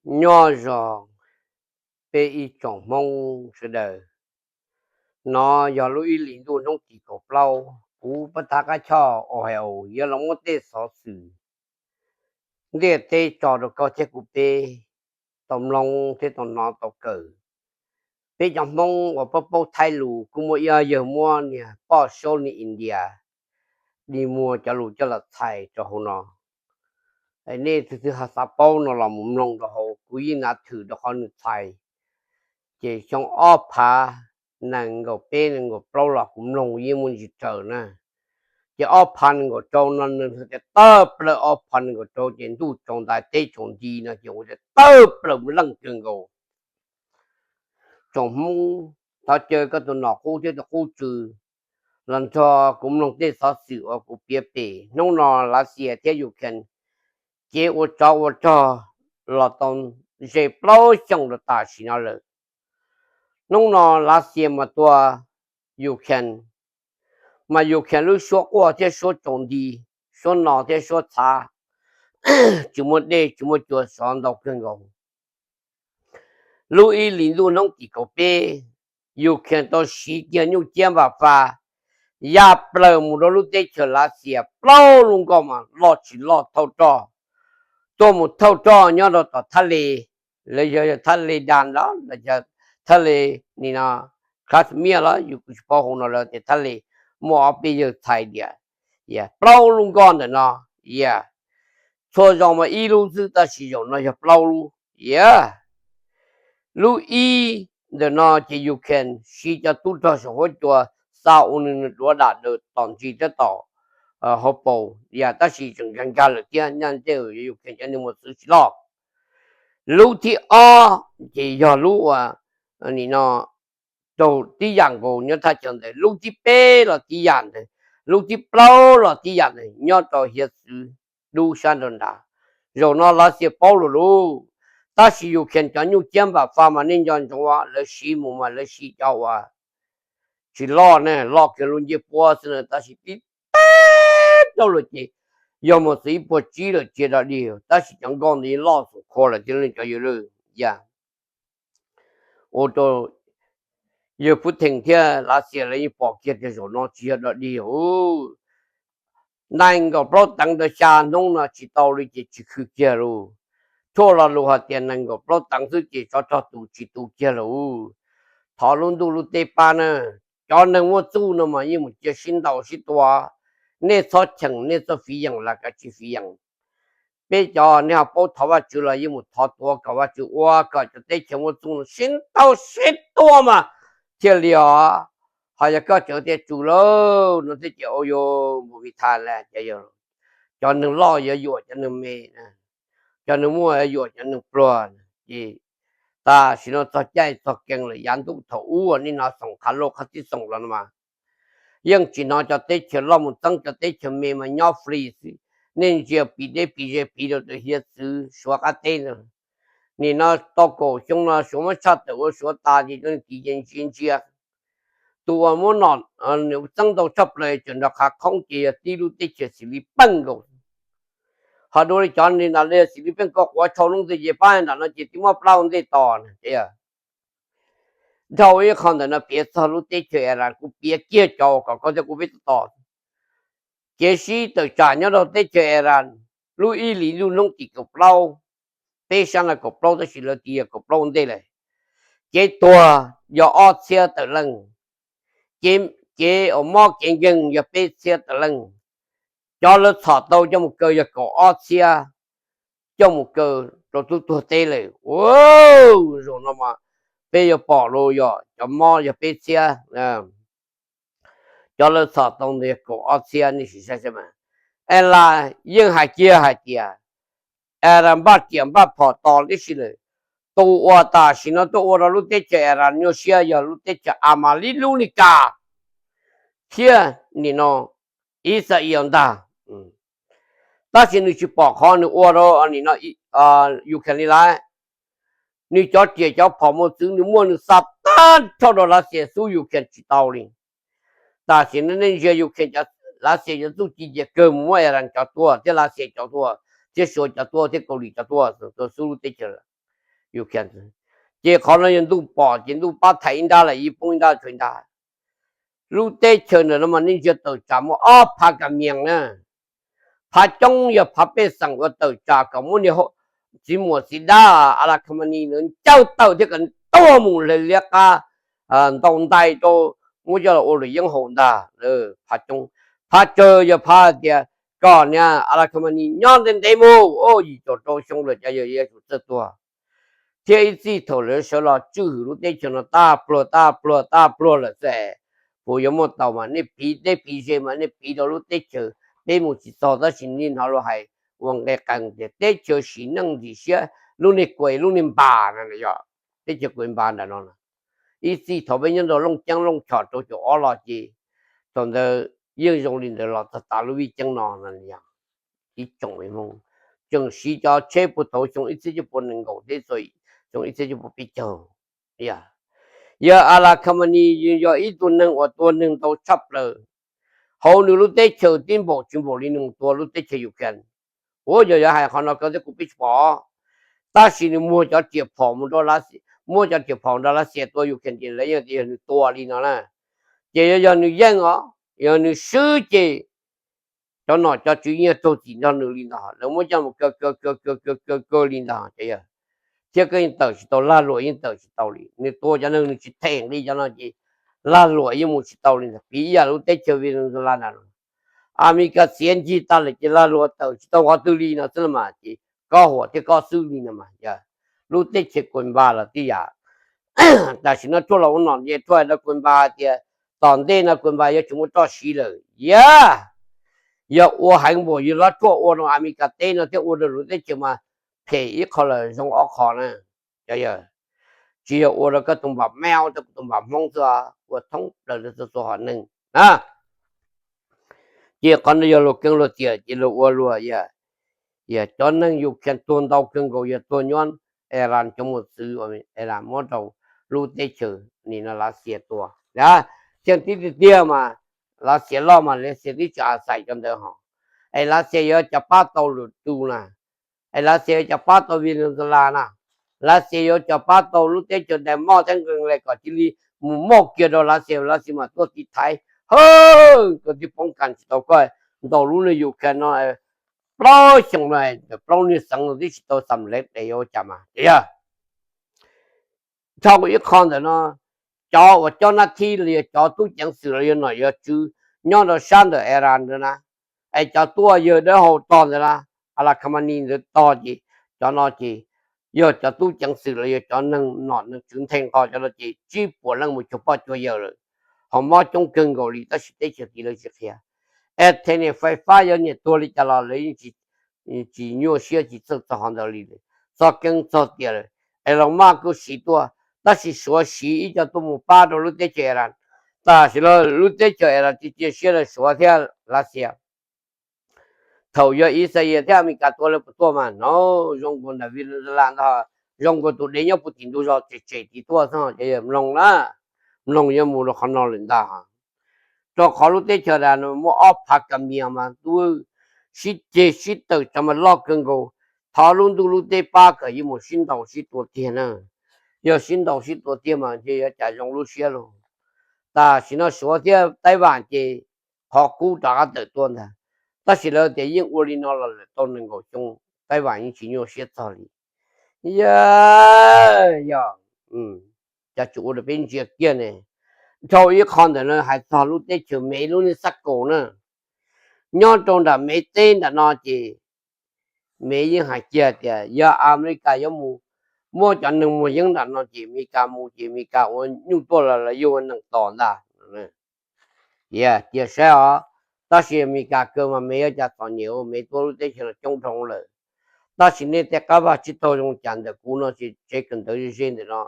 Nyob zoo peb ib tsoom Hmoob sawv daws. No yog lub ib hlis ntuj hnub tim kaum plaub, kuv Paj Thaj Qab Choj Ohio yuav los muab tej xov xwm ntiaj teb tso rau koj thiab kuv peb tau mloog thiab tau hnov tau kawm. Peb cov Hmoob uas paub paub Thaib lus kuj muaj ib ob yawg muab niag poj saub niag India dig muag cov lus coj los txhais rau hauv no. Nej tus twg ho xav paub no los mus mloog rau hauv, kuv yeej nav thwm rau qhov nws txhais. Ces xyoo ob phav nees nkaum peb nees nkaum plaub los kuv mloog yeej muaj ntsis raws na. Ces ob phav nees nkaum rau no nws tias tawg plaws, ob phav nees nkaum rau ces ntuj tsaus ntais teb tsaus nti no ces ua tias tawg plaws leej kawg nkaus. Tsoom Hmoob, thov caw koj tus nom qub thiab tus qub tswv los nrog kuv mloog tej xov xwm uas kuv piav pem hnub no Lav Xias thiab Ukraine kev ua tsov ua rog los tau ze plaub xyoos rau tam sim no lawm. Hnub no Lav Xias mas tua Ukraine, mas Ukraine lub suab quaj thiab suab tsaus nti, suab no thiab suab txhav, tsis muaj dej tsis muaj cua sov ntau kawg nkaus. Lub ib hlis ntuj hnub tim kaum peb, Ukraine tau siv kiag nyuj ciab npam faj ya plaws mus rau lub teb chaws Lav Xias plaub lub nkoj mas loj tsis loj thauj roj, tuaj mus thauj roj nyob rau tom thaj le, lawv yog thaj le Das los thaj le nim no Crimea los yus kuj tsis paub hauv no lawv tias thaj le muaj ob peb yawg txhais tias plaub lub nkoj ntawm no, txhua zaus mas ib lub xwb tab sis zaum no yog plaub lub. Lub ib ntawm no ces Ukraine siv cov tub rog saum huab cua xa ua nws duav dam daws tom ntsis thiab tom hauv paus, tab sis tseem nkag nkag lawm thiab, nyob ntej Ukraine cov neeg mus txwv tsis loj. Lub thib ob ces yog lub uas nim no raug tib yam nkaus nyob thaj chaw ntawd, lub thib peb los tib yam ntawd, lub thib plaub los tib yam ntawd nyob rau hiav txwv dub sab nrag nrad. Zaum no Lav Xias paub lawm lauj, tab sis Ukraine cov nyuj ciab npam faj mas nej nco ntsoov, lawv siv mus mas lawv siv cov uas tsis loj ne, loj kiag lub ncej puab xwb na, tab sis tib teg rau lawm ces yog mus txwv ib puas tsib lawm tsis dog dig, tab sis cov nkoj ntawd yeej loj xum khua lawm thiab, cov yawg lawm ya. Ua rau yawg Putin thiab Lav Xias lawv yeej pom kiag tias zaum no tsis yog dog dig. Nees nkaum plaub teev rau xya hnub no tsis tau li ces tsis khwv kiag lauj. Tshuaj lo lus hais tias nees nkaum plaub teev xwb ces tsov rog tus tsis tu kiag lauj. Thov lub ntuj lub teb pab na, cov neeg muaj txuj no mas yeej mus cia sib ntaus sib tua. Nej txhob cheem nej txoj fiv yeem los kav tsij fiv yeem. Peb cov nej ho paub thov Vajtswv los yeej mus thov tuav kom Vajtswv ua kom cov teb chaws muaj txuj no sib ntaus sib tua mas thiaj li os. Ho yog koj tseem tias tsum lauj no thiab ces ua yuav mus vim thas las ces cov neeg loj yuav yuam cov neeg me, cov neeg muaj yuam cov neeg pluag. Ces tam sim no txog caij txog kees lawm, yav ntuj thaum ub nej hnov xoom qhov loj qhov txij xoom los no mas yeej tsis hnov cov teb chaws loj mus txeeb cov teb chaws me mas nyob free xwb. Nej ntsia piv deb piv ze piv rau tus hiav txwv Suav qab teb ntawd, nim no tau kaum xyoo no Suav muab tshaj tawm ua Suav tas ces cov neeg tiv ces ntsia ntsia. Tus uas muab nom txeeb ntau tshaj plaws tseem nrog qhav qhoob ces yog tib lub teb chaws Xis Lis Peej nkaus. Ho dua li cov ntawd los yog Xis Lis Peej koj quav tshau lub ntiaj teb pab nram no ces twb muab plab ua ntej tos. Dhau ib qho ntawm no piav txog lub teb chaws Iran, kuv piav kiag cov uas kom koj thiab kuv peb tos. Kev sib tawm tsam nyob rau teb chaws Iran, lub ib hlis ntuj hnub tim kaum plaub, peb sab no kaum plaub tab sis lawv tiv yog kaum plaub ua ntej lawm. Kev tuag yog ob txhiab tawm leej, kev uas mob kev nkeeg yog peb txhiab tawm leej. Cov lawv txhom tau coj mus kaw yog kaum ob txhiab, coj mus kaw rau tub tuag teb lawm. Zaum no mas peb yuav pom los yog cov mob yog peb txhiab, cov lawv txhom tau ntawd yog kaum ob txhiab, nej sim saib saib mas. Es las yeej hais kiag hais tias Iran npaj riam npaj phom tos tib si lawm. Tus uas tam sim no tuaj ua rau lub teb chaws Iran nyuaj siab yog lub teb chaws Amalikas thiab nim no Israel ntag. Tab sis nws tsis pom qhov nws ua rau nim no Ukraine li lawm. Nws cov riam cov phom mus txwv nws muaj nws xa tag nrho rau Lav Xias xub Ukraine tsis tau li. Tam sim no nej ntsia Ukraine, Lav Xias cov txuj ci ciaj kawg mus muab Iran cov tuaj thiab Lav Xias cov tuaj thiab Suav cov tuaj thiab Kaus Lim cov tuaj, tuaj xub lub teb chaws lawm. Ukraine. Ces qhov no yog ntuj pom ces ntuj pab thaiv ib nrab lawm, ib poob ib nrab tshuav ib nrab. Lub teb chaws ntawm no mas nej ntsia tawm tsam muaj ob phav kas mias na, phav coob yog phav pej xeem uas tawm tsam kom muab niag txiv muam txiv dab Al Khamenei ntawd ncawg tawm thiab kom tuag mus hle liab qab ntau ntais rau, muab coj los ua luam yeeb haus ntag. Phav coob, phav tsawg yog phav tias kom niag Al Khamenei nyob ntev ntev mus, yim caum rau xyoo lawm cas yog yuav tsum txawj tuag. Thiab ib txij thaum lawv sawv los tswj hwm lub teb chaws no tag pluag tag pluag tag pluag lawm xwb, puas yuav muaj tau mas nej piv teb piv ze mas nej piv rau lub teb chaws peb mus tsis txog, tab sis nej hnov luag hais ua nqe qees tias teb chaws sim neej ntxim siab, lub niag kuas lub niag npas na yog teb chaws kuas npas ntawm no na. Ib txij thaum peb nyob nrog Looj Ceeb Looj Chom rau caum ob los ces thaum ntawd yeej zoo li ntawd los txog tas lub vij ceeb no no. Ib tsoom Hmoob tseem siv cov tsheb puag thaum xyoo ib txhiab cuaj pua nees nkaum txog xyoo ib txhiab cuaj pua peb caug. Yog Al Khamenei yog ib tug neeg uas tua neeg ntau tshaj plaws hauv nws lub teb chaws, tib npaum tsis npaum li nws tua lub teb chaws Ukraine. Ua yog yog hais qhov no koj thiab kuv peb tsis pom, tab sis nws muag cov riam phom mus, muab cov riam phom nrog Lav Xias tua Ukraine ces lawv yeej tias yog nws tua li no na. Ces yog, yog nws yeej os, yog nws swb ces cov nom cov tswv yeej raug txim nrog nws li ntag, lawv muab coj mus kaw kaw kaw kaw kaw kaw li ntag. Thiab koj yeej tawm tsis tau, lag luam yeej tawm tsis tau li. Nws tua cov neeg nws tsis them nqi cov no ces lag luam yeej mus tsis tau li ntag. Piv ib yam lub teb chaws Venezuela ntawd, Amelikas txiav ncig tag lawm ces lag luam tawm tsis tau qhov twg li no xwb los mas ces koj huam thiab koj xwb li no mas. Lub teb chaws kuas npas los tib yam. Tam sim no tshuaj los ua nom nce tshuaj rau kuas npas hais tias tom ntej no kuas npas yuav tsis muaj roj siv lawm. Yog, yog ua heev npaum yog lub tshuaj ua rau Amelikas teb no thiab ua rau lub teb chaws mas phem ib qho lawm zoo ob qho na. Cov yawg, tsis yog ua rau koj tus npam meb, rau koj tus npam Hmoob xwb, ua thoob plaws rau txhua txhua hom neeg na. Ces qhov no yog luag keeb luag tiam ces luag ua luag, yog cov neeg Ukraine tuag ntau kawg nkaus yog tuag nyob Iran cov mos txwv, Iran muab rau lub teb chaws nim no Lav Xias tua. Thiab tib tiag tiag mas Lav Xias loj mas Lav Xias twb tsis a xais cov ntawd hos, es Lav Xias yuav cov pab tau lwm tus na, es Lav Xias yuav cov pab tau Venezuela na, Lav Xias yuav cov pab tau lub teb chaws Dais Moj thiab Nqee Las kom cia li mus moj kiag rau Lav Xias, Lav Xias mam tuaj tiv thaiv. Hawb, koj twb poob kas tsis tau koj, ntaus lub niag Ukraine no plaub xyoos no, plaub niag xeev no twb tsis tau xam lev es yuav ua cas mas. Ces yog dhau ib qho ntawm no, cov uas cob nab thib los yog cov tub ceev xwm los yog nom yog tswv nyob rau sab ntawm Iran ntawd na, es cov tuaj yawg dawb hau tog ntawd na, Al Khamenei ntawd tog ces cov no ces yog cov tub ceev xwm los yog cov neeg nom neeg tswv nthe nqo cov no ces tsib puas leej mus cuag poj cuag yawg lawm, ho mob coob kawg nkaus li tab sis teb chaws tid lawv tsis qhia. Es thaum niam fais fab yuav niam tuag li cas los lawv yeej tsis nyuaj siab tsis txhawj txog qhov ntawd li. Txog keeb txog tiam lawm, es los maj kuj siv tuaj, tab sis Suav siv ib co tuaj mus pab rau lub teb chaws Iran. Tam sim no lub teb chaws Iran tsis cia siab rau Suav thiab Lav Xias. Thaum yog Ixayees thiab Amelikas tua lawv puas tuaj mas no, zoo nkaus ntawm Venezuela ntag, zoo nkaus tus dev nyob puag tim ntug zos tsem tsem tim tuaj xwb, ces yog mloog na, mloog yuav mus rau qhov no lawm ntag. Rau qhov lub teb chaws Iran no muaj ob phav kas mias mas tub, sib ceg sib tawm tsam mas loj kawg nkaus. Thov lub ntuj lub teb pab kom yeej mus sib ntaus sib tua tiag na. Yog sib ntaus sib tua tiag mas ntshe yuav cas zoo lub siab lauj. Tam sim no Suav thiab Taiwan ces qhov qub rov qab tawm tuaj ntag, tab sis lawv tias yeej ua li no los lawm tau nees nkaum xyoo, Taiwan yeej tsis nyuaj siab txog li. Yog, yog, cas tsuas ua rau peb ntsia kiag ne. Dhau ib qho ntawm no hais txog lub teb chaws Mev lub neej xab kaum na, nyob rau nram Mev teb nram no ces Mev yeej hais kiag tias yog Amelikas yuav mus muab cov neeg muag yeeb nram no ces Amelikas mus ces Amelikas ua nyuj tuaj los los yug ua neeg tos ntag. Cia saib os, tab sis Amelikas kaw mas Mev yuav cas txom nyem ua Mev tuaj lub teb chaws no coob dhau lawm. Tab sis nej tej qab vaj tsib taug zoo cas ntawm kuv no ces tsev kawm ntawv ze ze ntawm no,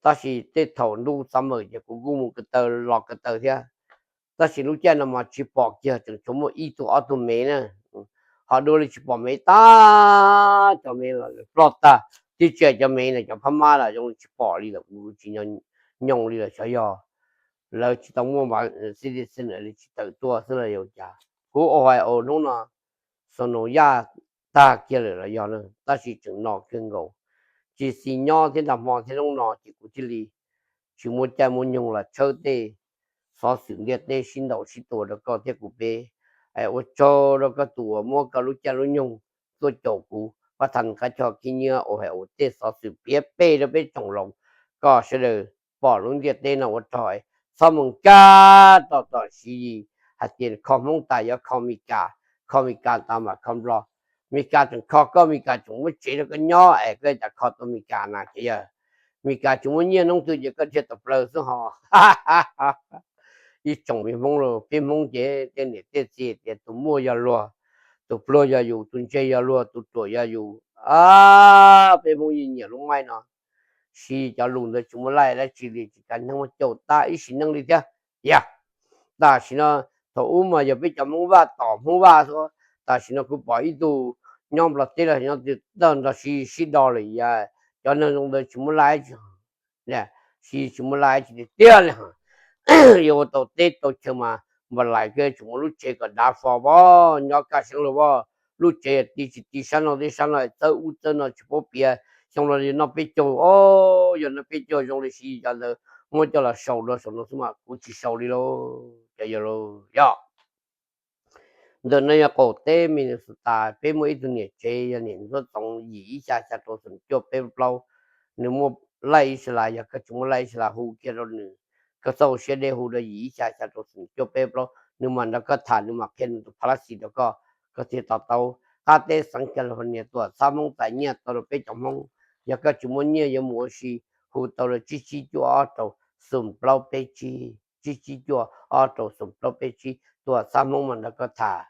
tab sis tej thaum ntuj txav mawm ces kuv kuj mus ko taw los ko taw thiab. Tab sis lub caij no mas tsis pom kiag, tseem tshuav muaj ib tug ob tug Mev na. Ho dua li tsis pom Mev tag, cov Mev los ploj tag, twb tsis hais cov Mev na, cov Phab Mab los zoo li tsis pom li lawm, kuv tsis nyob nyoos li lawm, xyov yog lawv tsis tau muaj citizen li tsis tawm tuaj xwb los yog cas. Kuv ua hais ua hnub no Xos Noos Yaj tag kiag lawm los yog na, tab sis tseem no kawg nkaus. tsis xis nyob thiab nag hmo thiab hnub no ces kuv thiaj li tsis muaj caij muaj nyoog los tshawb tej xov xwm ntiaj teb sib ntaus sib tua rau koj thiab kuv peb. Ua tsaug rau koj tus uas muab koj lub caij lub nyoog tuaj caum kuv pab tham qab choj khib nyiab uas hais ua tej xov xwm piav pem rau peb tsoom laus koj sawv daws pom lub ntiaj teb no ua rog. Txhob mus kab tom tom Siv Yis hais tias kho Hmoob tas yuav kho Mes Kas, kho Mes Kas tas mam kho Nplog. Mes Kas tseem kho koj, Mes Kas tseem muab tsev rau koj nyob es koj cas kho tau Mes Kas na ces yog Mes Kas tseem muab nyiaj noob twg ces koj dhia tawm plaws xwb ho. Ib tsoom me Hmoob los peb Hmoob ces tej niam tej txiv tias tus muaj yog luag, tus pluag yog yus, tus ntse yog luag, tus ruam yog yus. Peb Hmoob yeej nyiam lub maij no. Siv Yis cov lus ntawd tsis muaj laij dab tsi li, tsis kav neeg muab caum tag ib sim neej li thiab. Yog tam sim no, thaum ub mas yog peb cov Hmoob Vaj tom Hmoob Vaj xwb, tam sim no kuv pom ib tug nyob Nplog teb los nyob twg tau nrog Siv Yis sib do lawm, yog cov neeg zoo ntawd tsis muaj laij tsi. Siv Yis tsis muaj laij tsi tiag tiag li. Yuav ua tau teb tau chaw mas npam lais koj tseem muaj lub tsev kom dav fo pab nyob kaj siab lug pab. Lub tsev yog ti tsis ti sab no teb sab no, txawb ub txawb no tsis paub piav. Xyoo no yog noj peb caug, o, yog noj peb caug zoo li Siv Yis cov ntawd muab coj los sau rau saum no xwb mas kuv tsis sau li lauj. Cov yawg lauj, yog ntawm no yog qaum teb Minnesota, peb muaj ib tug niam tsev yog niam Ntxhuab Txoov, yim ib xya xya rau xoom cuaj peb plaub. Nws muaj laij Israel, yog koj tsis muaj laij Israel hu kiag rau nws, koj txhob ua siab deb, hu rau yim ib xya xya rau xoom cuaj peb plaub, nws mam nrog koj tham, nws mam qhia nws tus phas lab xis rau koj, koj thiaj to taub. Qab teb xeev California tuam txhab Hmoob txais nyiaj tau rau peb cov Hmoob. Yog koj tsis muaj nyiaj yuav mus ua si, hu tau rau tsib tsib cuaj ob rau xoom plaub peb tsib, tsib tsib cuaj ob rau xoom plaub peb tsib, tuam txhab Hmoob mas nrog koj tham.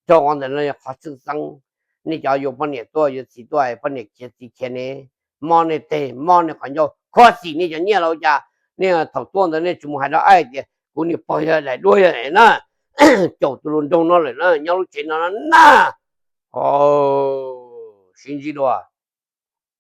Rau qhov ntawm no yog qhov txheej xeeb. Nej cov yuav poj niam tuaj yuav txiv tuaj es poj niam khiav txiv khiav ne, mob nej teg mob nej qhov ncauj, khuab xim nej cov nyiaj los ua cas? Nej thaum tuaj ntawd nej tsis mus hais rau aib tias kuv niag pog yog daim duab yog na, caum tus hluas nraug no lawm na, nyob lub tsev no na. Sib ntsib dua.